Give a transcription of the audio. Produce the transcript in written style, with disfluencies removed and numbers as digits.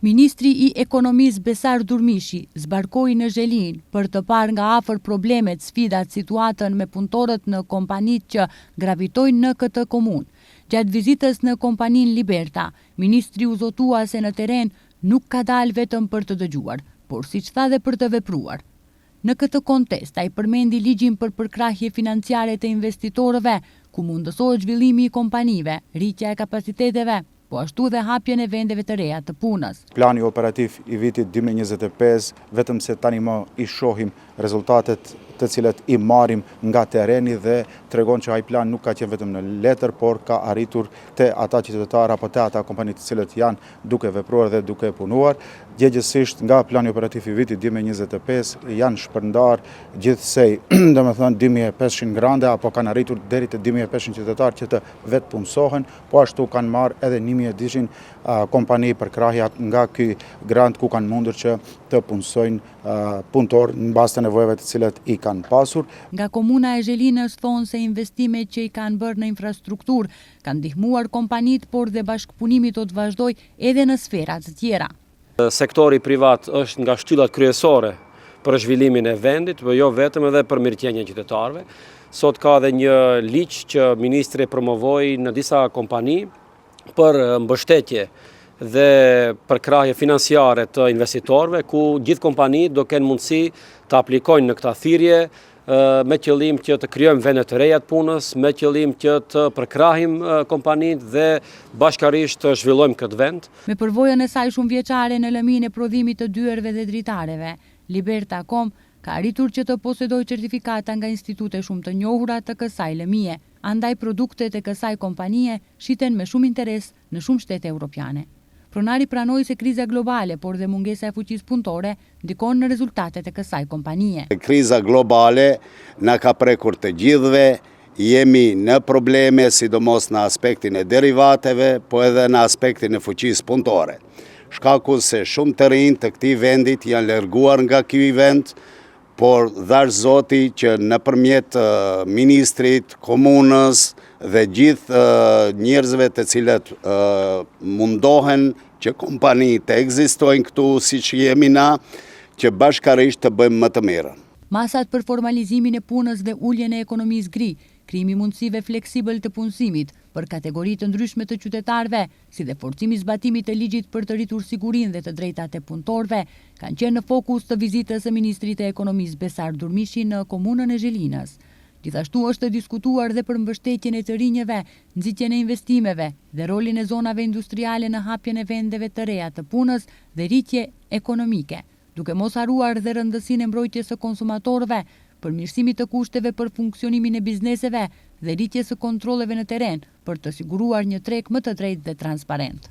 Ministri i Ekonomisë Besar Durmishi zbarkoi në Zhelinë për të parë nga afër problemet, sfidat, situatën me punëtorët në kompanitë që gravitojnë në këtë komunë. Gjatë vizitës në kompaninë Liberta, ministri u zotua se në terren nuk ka dalë vetëm për të dëgjuar, por siç tha dhe për të vepruar. Në këtë kontest, ai përmendi ligjin për përkrahje financiare të investitorëve, ku mundësohet zhvillimi i kompanive, rritja e kapaciteteve, po ashtu dhe hapjen e vendeve të reja të punës. Plani operativ i vitit 2025, vetëm se tani më i shohim rezultatet të cilat i marrim nga terreni dhe tregon që ai plan nuk ka qenë vetëm në letër, por ka arritur te ata qytetarë apo te ata kompani të cilët janë duke vepruar dhe duke punuar. Gjegjësisht nga plani operativ i vitit 2025 janë shpërndarë gjithsej, domethënë 2500 grante apo kanë arritur deri te 2500 qytetarë që të vetëpunësohen, po ashtu kanë marrë edhe 1200 kompani përkrahja nga ky grant ku kanë mundur që të punësojnë punëtorë në bazë të nevojave të cilat i kanë pasur. Nga komuna e Zhelinës thonë se investimet që i kanë bërë në infrastrukturë kanë ndihmuar kompanitë, por dhe bashkëpunimi do të vazhdojë edhe në sfera të tjera. Sektori privat është nga shtyllat kryesore për zhvillimin e vendit, por jo vetëm edhe për mirëqenien e qytetarëve. Sot ka edhe një ligj që ministri promovoi në disa kompani për mbështetje dhe përkrahje financiare të investitorëve, ku gjithë kompanitë do kenë mundësi të aplikojnë në këta thirrje me qëllim që të krijojmë vende të reja të punës, me qëllim që të përkrahim kompanitë dhe bashkarisht të zhvillojmë këtë vend. Me përvojën e saj shumëvjeçare në lëminë e prodhimit të dyerve dhe dritareve, Liberta Com ka arritur që të posedojë certifikata nga institute shumë të njohura të kësaj lëmie, andaj produktet e kësaj kompanie shiten me shumë interes në shumë shtete europiane. Pronari pranoi se kriza globale, por dhe mungesa e fuqisë punëtore, ndikon në rezultatet e kësaj kompanie. Kriza globale na ka prekur të gjithëve, jemi në probleme, sidomos në aspektin e derivateve, po edhe në aspektin e fuqisë punëtore. Shkaku se shumë të rinj të këtij vendit janë larguar nga ky vend, por dhashtë Zoti që nëpërmjet ministrit, komunës dhe gjithë njerëzve të cilët mundohen që kompani të ekzistojnë këtu siç jemi na, që bashkarisht të bëjmë më të mirën. Masat për formalizimin e punës dhe uljen e ekonomisë gri, krijimi i mundësive fleksibël të punësimit për kategori të ndryshme të qytetarëve, si dhe forcimi i zbatimit të ligjit për të rritur sigurinë dhe të drejtat e punëtorëve, kanë qenë në fokus të vizitës së ministrit të Ekonomisë Besar Durmishi në komunën e Zhelinës. Gjithashtu është diskutuar dhe për mbështetjen e të rinjëve, nxitjen e investimeve dhe rolin e zonave industriale në hapjen e vendeve të reja të punës dhe rritje ekonomike, duke mos harruar dhe rëndësinë e mbrojtjes së konsumatorëve, përmirësimit të kushteve për funksionimin e bizneseve dhe rritjes së kontrolleve në terren, për të siguruar një treg më të drejtë dhe transparent.